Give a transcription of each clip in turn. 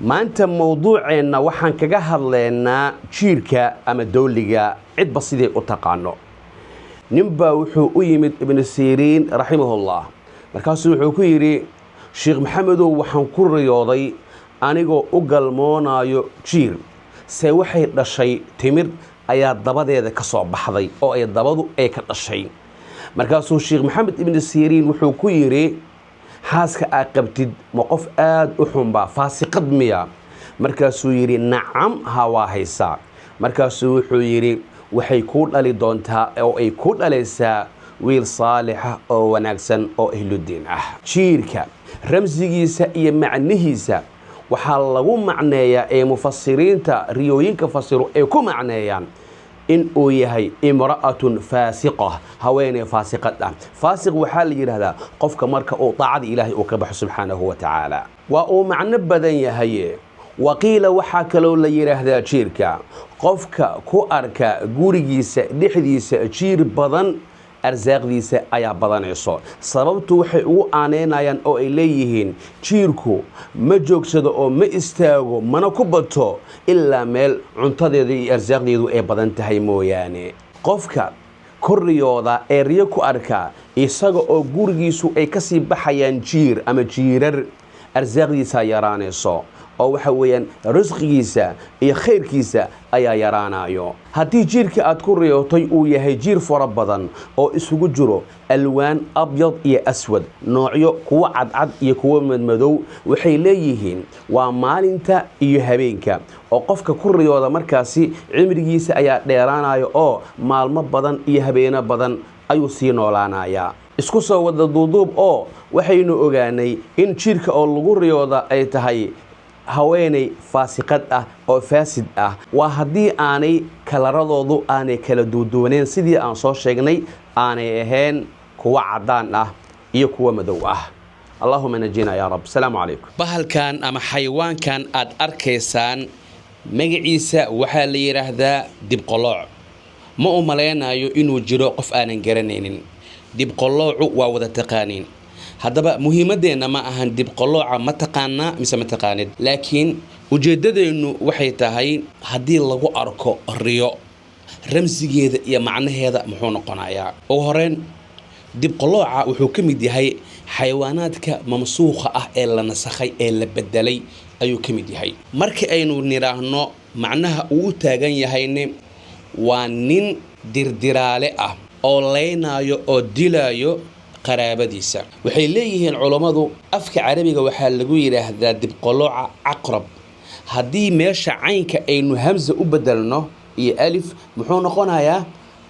Maanta mowduuceenna waxaan kaga hadlaynaa jiirka ama dowliga, cidba siday u taqaano. Ninbaa wuxuu u yimid Ibnu Siriin raximahullah. Markaasuu wuxuu ku yidhi: "Sheekh Maxamedow, waxaan ku riyooday anigoo u galmoonaayo jiir, se waxay dhashay timir ayaa dabadeeda ka soo baxday oo ay dabadu ay ka dhashay." Markaasuu Sheekh Maxamed Ibnu Siriin wuxuu ku yidhi: "Xaaska aad qabtid ma qof aada u xunbaa, faasiqad miya?" Markaasuu yidhi: "Nacam, ha, waa haysaa." Markaasuu wuxuu yidhi: "Waxay kuu dhali doontaa oo ay kuu dhalaysaa wiil saalixa oo wanaagsan oo ahludiin ah." Jiirka ramsigiisa iyo macnihiisa waxaa lagu macneeyaa ee mufasiriinta riyooyinka fasiro ay ku macneeyaan in uu yahay imra'atun faasiqa, haweeney faasiqad ah. Faasiq waxaa la yidhaahdaa qofka marka uu daacada Ilaahay uu ka baxo subxaanahu wa tacaala. Waa uu macno badan yahay. Waqiila, waxaa kaloo la yidhaahdaa jiirka qofka ku arka gurigiisa dhexdiisa jiir badan, arsaaqdiisa ayaa badanayso. Sababtu waxay ugu aaneynayaan oo ay leeyihiin jiirku ma joogsado oo ma istaago mana ku bato ilaa meel cuntadeedu iyo arsaaqdeedu ay badan tahay mooyaane. Qofka korriyooda ee riyo ku arka isaga oo gurigiisu ay kasii baxayaan jiir ama jiirar, arsaaqdiisaa yaraanayso, oo waxa weeyaan risqigiisa iyo khayrkiisa ayaa yaraanayo. Haddii jiirka aad ku riyootay uu yahay jiir fara badan oo isugu jiro alwaan abyad iyo aswad, noocyo kuwo cadcad iyo kuwo madmadow, waxay leeyihiin waa maalinta iyo habeenka, oo qofka ku riyooda markaasi cimrigiisa ayaa dheeraanayo oo maalmo badan iyo habeeno badan ayuu sii noolaanayaa. Isku soo wada duuduub oo waxaynu ogaanay in jiirka oo lagu riyooda ay tahay haweeney faasiqad ah oo faasid ah, waa haddii aanay kalaradoodu aanay kala duuduwaneyn, sidii aan soo sheegnay, aanay ahayn kuwa caddaan ah iyo kuwa madow ah. Allahuma najina yaa rab. Asalaamu calaykum. Bahalkan ama xayawaankan aad arkaysaan magaciisa waxaa la yidhaahdaa dibqolooc. Ma u malaynayo inuu jiro qof aanan garanaynin dibqoloocu, waa wada taqaaniin. Haddaba muhiimadeenna ma ahan dibqolooca ma taqaanaa mise ma taqaanid, laakiin ujeeddadeennu waxay tahay haddii lagu arko riyo, ramsigeeda iyo macnaheeda muxuu noqonayaa? Ugu horeyn, dibqolooca wuxuu ka mid yahay xayawaanaadka mamsuukha ah ee la nasakhay ee la bedelay ayuu ka mid yahay. Marka aynu nidhaahno macnaha uu u taagan yahayne, waa nin dirdiraale ah oo leynaayo oo dilaayo qaraabadiisa. Waxay leeyihiin culummadu, afka Carabiga waxaa lagu yidhaahdaa dibqolooca caqrab. Haddii meesha caynka aynu hamsa u bedelno iyo alif, muxuu noqonayaa?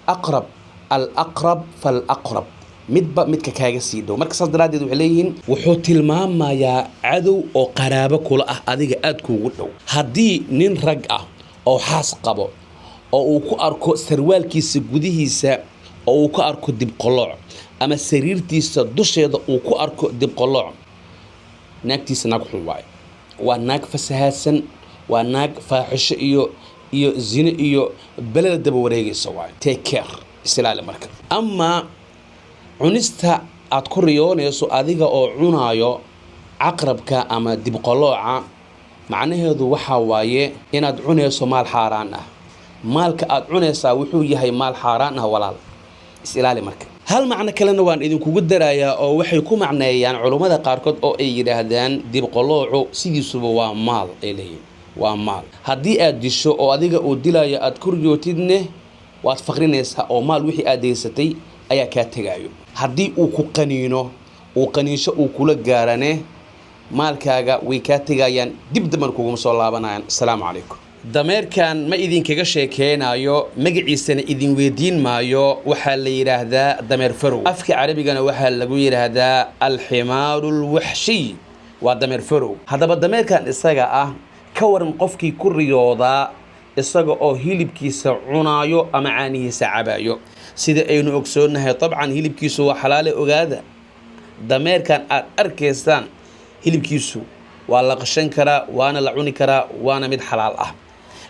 Aqrab, al aqrab fal aqrab, midba midka kaaga sii dhow. Marka saas daraaddeed waxay leeyihiin wuxuu tilmaamayaa cadow oo qaraabo kula ah, adiga aada kuugu dhow. Haddii nin rag ah oo xaas qabo oo uu ku arko sarwaalkiisa gudihiisa oo uu ku arko dibqolooc, ama sariirtiisa dusheeda uu ku arko dibqolooc, naagtiisa naag xun waayo, waa naag fasahaadsan, waa naag faaxisho iyo zine iyo beleda daba wareegaysa waayo. Take care, isilaali. Marka amaa cunista aad ku riyoonayso adiga oo cunaayo caqrabka ama dibqolooca, macnaheedu waxaa waaye inaad cunayso maal xaaraan ah. Maalka aad cunaysaa wuxuu yahay maal xaaraan ah. Walaal, is-ilaali. Marka hal macno kalena waan idinkugu darayaa, oo waxay ku macneeyaan culummada qaarkood oo ay yidhaahdaan dibqoloocu sidiisuba waa maal. Ay leeyihin waa maal. Haddii aad disho oo adiga uu dilaayo aad ku riyootidne, waad faqrinaysaa oo maal wixii aad haysatay ayaa kaa tegaayo. Haddii uu ku qaniino, uu qaniinsho uu kula gaarane, maalkaaga way kaa tegayaan, dib damban kuguma soo laabanayaan. Asalaamu calaykum. Dameerkan ma idinkaga sheekeynayo, magaciisana idin weydiin maayo. Waxaa la yidhaahdaa dameer farow, afka Carabigana waxaa lagu yidhaahdaa alximaaru lwaxshiy, waa dameer farow. Haddaba dameerkan isaga ah, ka waran qofkii ku riyoodaa isaga oo hilibkiisa cunaayo ama caanihiisa cabaayo? Sida aynu ogsoonnahay, dabcan hilibkiisu waa xalaale. Ogaada, dameerkan aad arkaysaan hilibkiisu waa la qashan karaa, waana la cuni karaa, waana mid xalaal ah.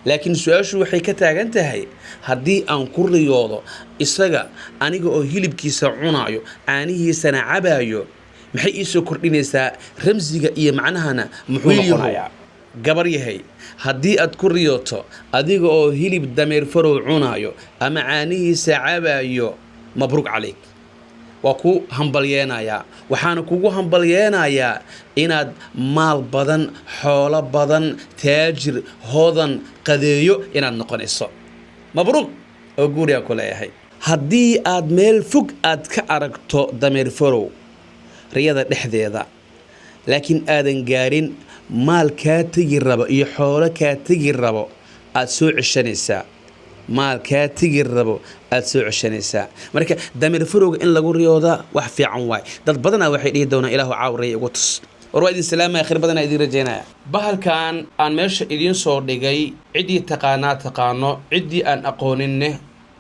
Laakiin su-aashu waxay ka taagan tahay, haddii aan ku riyoodo isaga aniga oo hilibkiisa cunaayo, caanihiisana cabaayo, maxay iisoo kordhinaysaa? Ramsiga iyo macnahana muxuu noqonayaa? Gabar yahay, haddii aad ku riyooto adiga oo hilib dameer farow cunaayo ama caanihiisa cabayo, mabruuk calayk, waa ku hambalyeenayaa. Waxaana kugu hambalyeenayaa inaad maal badan, xoolo badan, taajir, hodan, qadeeyo inaad noqonayso. Mabruuq oo guuriyaa ku leeyahay. Haddii aad meel fog aad ka aragto dameer farow riyada dhexdeeda, laakiin aadan gaarin, maal kaa tegi rabo iyo xoolo kaa tegi rabo aad soo ceshanaysaa. Maal kaa tegi rabo aad soo ceshanaysaa. Marka dameer farowga in lagu riyoodaa wax fiican waay. Dad badanaa waxay dhihi doonaan, "Ilaahu caawraya igu tus." War waa idin salaamaya, khayr badanaa idin rajaynaya. Bahalkan aan meesha idiin soo dhigay, ciddii taqaanaa taqaano, ciddii aan aqooninne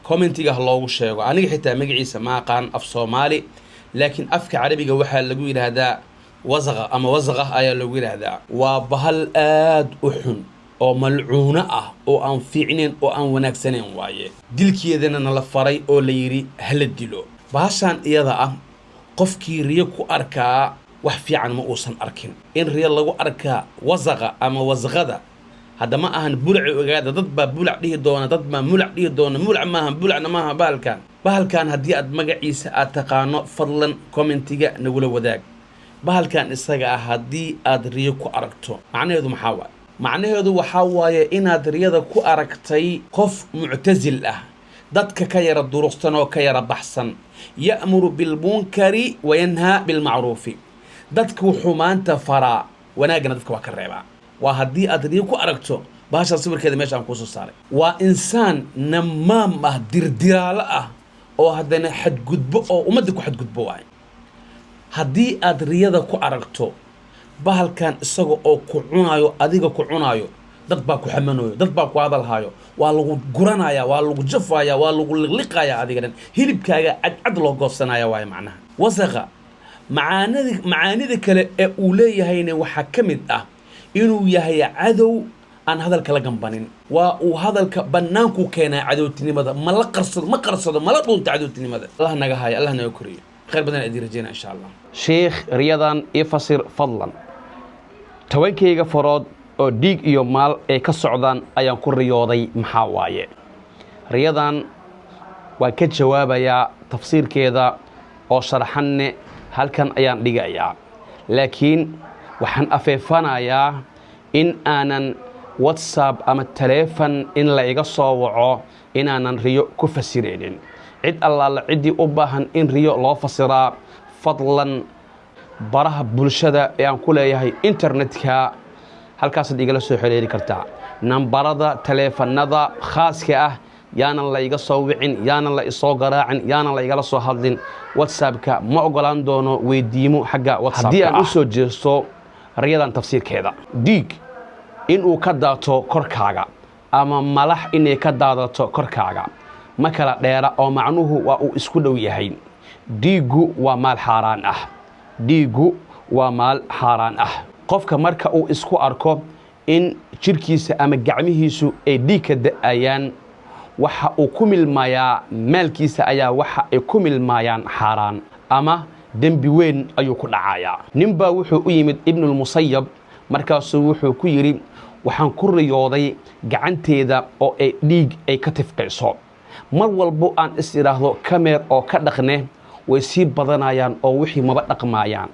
commentiga ha loogu sheego. Aniga xitaa magaciisa ma aqaan af Soomaali, laakiin afka Carabiga waxaa lagu yidhaahdaa wasaqa ama wasaqa ayaa lagu yidhaahdaa. Waa bahal aad u xun oo malcuuno ah oo aan fiicnayn oo aan wanaagsanayn waaye. Dilkeedana nala faray oo la yidhi hala dilo. Bahashaan iyada ah qofkii riyo ku arkaa wax fiican ma uusan arkin. In riyo lagu arkaa wasaqa ama wasaqada hadda ma ahan bulaci. Ogaada, dad baa bulac dhihi doona, dad baa mulac dhihi doona. Mulac maahan, bulacna maaha bahalkan. Bahalkan haddii aad magaciisa aad taqaano, fadlan commentiga nagula wadaag. Bahalkan isaga ah haddii aad riyo ku aragto, macnaheedu maxaa waaye? Macnaheedu waxaa waaye inaad riyada ku aragtay qof muctasil ah, dadka ka yara duruqsan oo ka yara baxsan. Ya'muru bilmunkari wayanhaa bilmacruufi. Dadka wuxuu maanta faraa, wanaaggana dadka waa ka reebaa. Waa haddii aad riyo ku aragto bahashaan sawirkeeda meesha aan kuusoo saaray. Waa insaan namaam ah, dirdiraalo ah, oo haddana xadgudbo oo ummadda ku xadgudbo waay. Haddii aad riyada ku aragto bahalkan isaga oo ku cunaayo, adiga ku cunaayo, dad baa ku xamanayo, dad baa ku hadalhayo, waa lagu guranaya, waa lagu jafaya, waa lagu liqliqaya, adiga dhan hilibkaaga cadcad loo goosanaya waayo. Macnaha wasaqa macaanida, macaanida kale ee uu leeyahayna waxaa ka mid ah inuu yahay cadow aan hadalka la gambanin. Waa uu hadalka bannaanku keenaa. Cadowtinimada ma la qarsado, ma qarsado, mala dhuunto cadowtinimada. Allah naga haya, Allah naga koriyo. Khayr badan idin rajeynaa, insha Allah. Sheekh, riyadan ii fasir fadlan. 10kayga farood oo dhiig iyo maal ay ka socdaan ayaan ku riyooday, maxaa waaye riyadan? Waan ka jawaabayaa, tafsiirkeeda oo sharaxanne halkan ayaan dhigayaa, laakiin waxaan afeefanayaa in aanan WhatsApp ama taleefon in la iga soo waco inaanan riyo ku fasiraynin. Cid allaala ciddii u baahan in riyo loo fasiraa, fadlan baraha bulshada ee aan ku leeyahay internetka halkaasaad igala soo xiriiri kartaa. Nambarada taleefanada khaaska ah yaanan la iga soo wicin, yaanan la isoo garaacin, yaanan la igala soo hadlin WhatsAppka. Ma ogolaan doono weydiimo xagga WhatsApp. Haddii aan u soo jeesto riyadan tafsiirkeeda, dhiig inuu ka daato korkaaga ama malax inay ka daadato korkaaga ma kala dheera, oo macnuhu waa uu isku dhow yahay. Dhiiggu waa maal xaaraan ah. Dhiiggu waa maal xaaraan ah. Qofka marka uu isku arko in jidhkiisa ama gacmihiisu ay dhiig ka da'ayaan, waxa uu ku milmayaa maalkiisa ayaa waxa ay ku milmaayaan xaaraan ama dembi weyn ayuu ku dhacayaa. Ninbaa wuxuu u yimid Ibnulmusayab, markaasuu wuxuu ku yidhi, "Waxaan ku riyooday gacanteeda oo ay dhiig ay ka tifqayso. Mar walbo aan is idhaahdo kameer oo ka dhaqne, way sii badanayaan oo wixii maba dhaqmaayaan."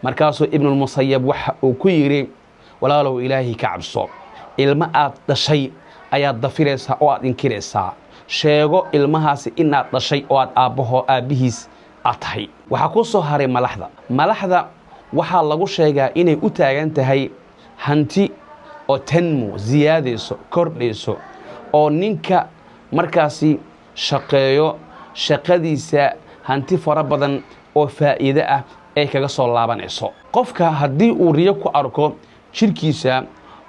Markaasuu Ibnulmusayab waxa uu ku yidhi, "Walaalow, Ilaahay ka cabso. Ilmo aad dhashay ayaad dafiraysaa oo aad inkiraysaa. Sheego ilmahaasi inaad dhashay oo aad aabbahoo aabbihiis aad tahay." Waxaa kuu soo haray malaxda. Malaxda waxaa lagu sheegaa inay u taagan tahay hanti oo tanmu siyaadayso, kordhayso, oo ninka markaasi shaqeeyo shaqadiisa hanti fara badan oo faa'iide ah ay kaga soo laabanayso. Qofka haddii uu riyo ku arko jidhkiisa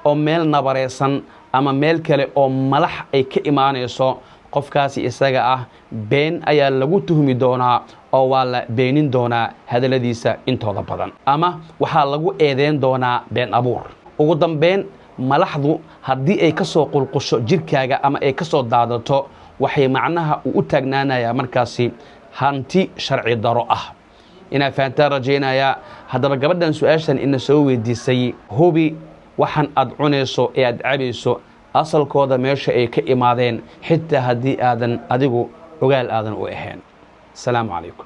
oo meel nabareysan ama meel kale oo malax ay ka imaanayso, qofkaasi isaga ah been ayaa lagu tuhmi doonaa oo waa la beenin doonaa hadalladiisa intooda badan, ama waxaa lagu eedeyn doonaa been abuur. Ugu dambeyn, malaxdu haddii ay ka soo qulqusho jidhkaaga ama ay ka soo daadato, waxay macnaha uu u taagnaanayaa markaasi hanti sharci daro ah. Inaad fahantaan rajaynayaa. Haddaba gabadhan su-aashan ina soo weydiisay, hubi. Waxaan aad cunayso ee aad cabayso asalkooda meesha ay ka imaadeen, xitaa haddii aadan adigu ogaal aadan u ahayn. Asalaamu calaykum.